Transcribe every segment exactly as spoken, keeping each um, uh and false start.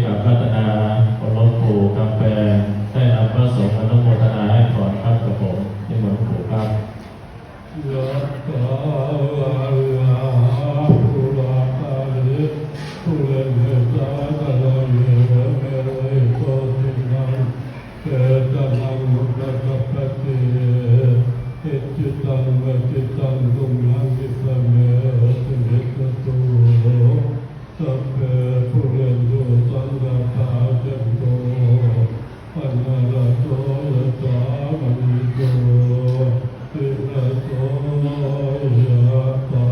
กับรัตนาเคารพปู่กำแพง ได้นำพระสงฆ์อนุโมทนาให้พรครับ กับผมนิมนต์ปู่ครับ Yathā vārivahā pūrā paripūrenti sāgaraṃ, evameva ito dinnaṃ petānaṃ upakappati. Icchitaṃ patthitaṃ tumhaṃ khippameva samijjhatu. Sabbe pūrentu saṅkappā, cando paṇṇaraso yathā, maṇi jotiraso yathā.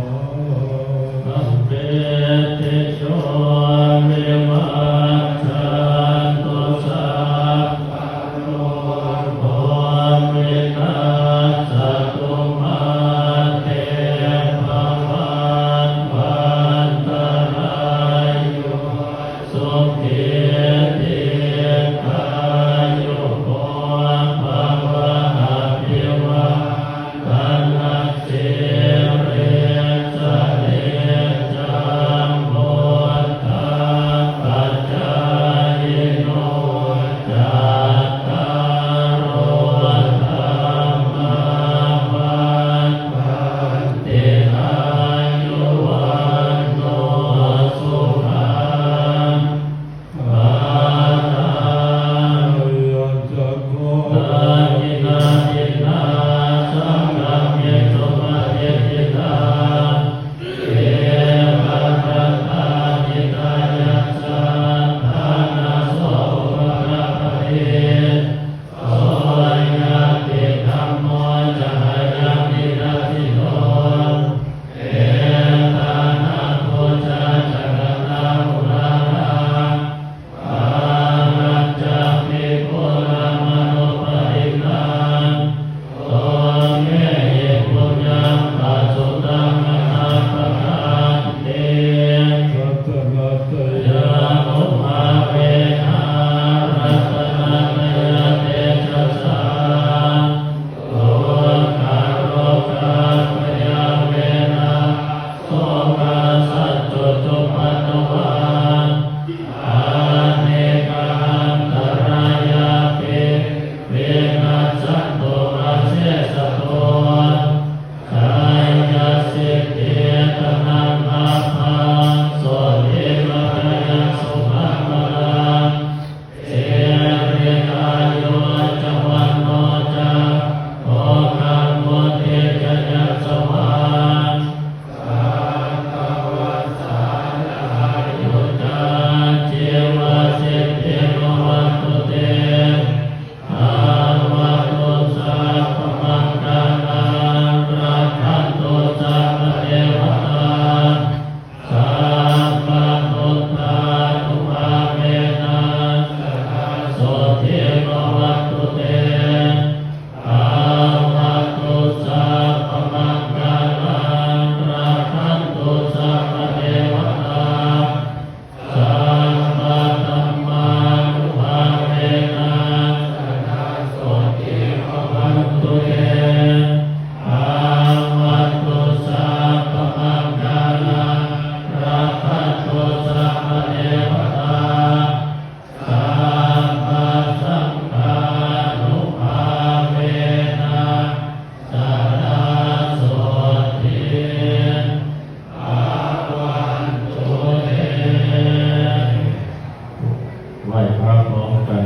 Sabbītiyo vivajjantu, sabbarogo vinassatu, mā te bhavatvantarāyo, sukhī dīghāyuko bhava. Abhivādanasīlissa niccaṃ vuḍḍhāpacāyino, cattāro dhammā vaḍḍhanti: āyu vaṇṇo sukhaṃ balaṃ. Yassa kho dakkhiṇā dinnā saṅghamhi supatiṭṭhitā, evadattā dinnā yassa ṭhānaso upakappati, so ñātidhammo ca ayaṃ nidassito. Ettānaṃ pūjā ca katā uḷārā, balañca bhikkhūnamanuppadinnaṃ, tumhehi puññaṃ pasutaṃ anappakanti. Ratanattayānubhāvena ratanattayatejasā, dukkharogabhayā verā sokā sattu cupaddavā, anekā antarāyāpi vinassantu asesato. Jayasiddhi dhanaṃ lābhaṃ sotthi bhāgyaṃ sukhaṃ balaṃ, siri āyu ca vaṇṇo ca bhogaṃ vuḍḍhī ca yasavā, satavassā ca āyū ca jīvasiddhī bhavantu te. Bhavatu sabbamaṅgalaṃ, rakkhantu sabbadevatā, sabbabuddhānubhāvena sadā sotthī bhavantu te. Bhavatu sabbamaṅgalaṃ, rakkhantu sabbadevatā, sabbadhammānubhāvena sadā sotthī bhavantu te. Bhavatu sabbamaṅgalaṃ, rakkhantu sabbadevatā, sabbasaṅghānubhāvena sadā sotthī bhavantu te. ไหว้พระพร้อมกัน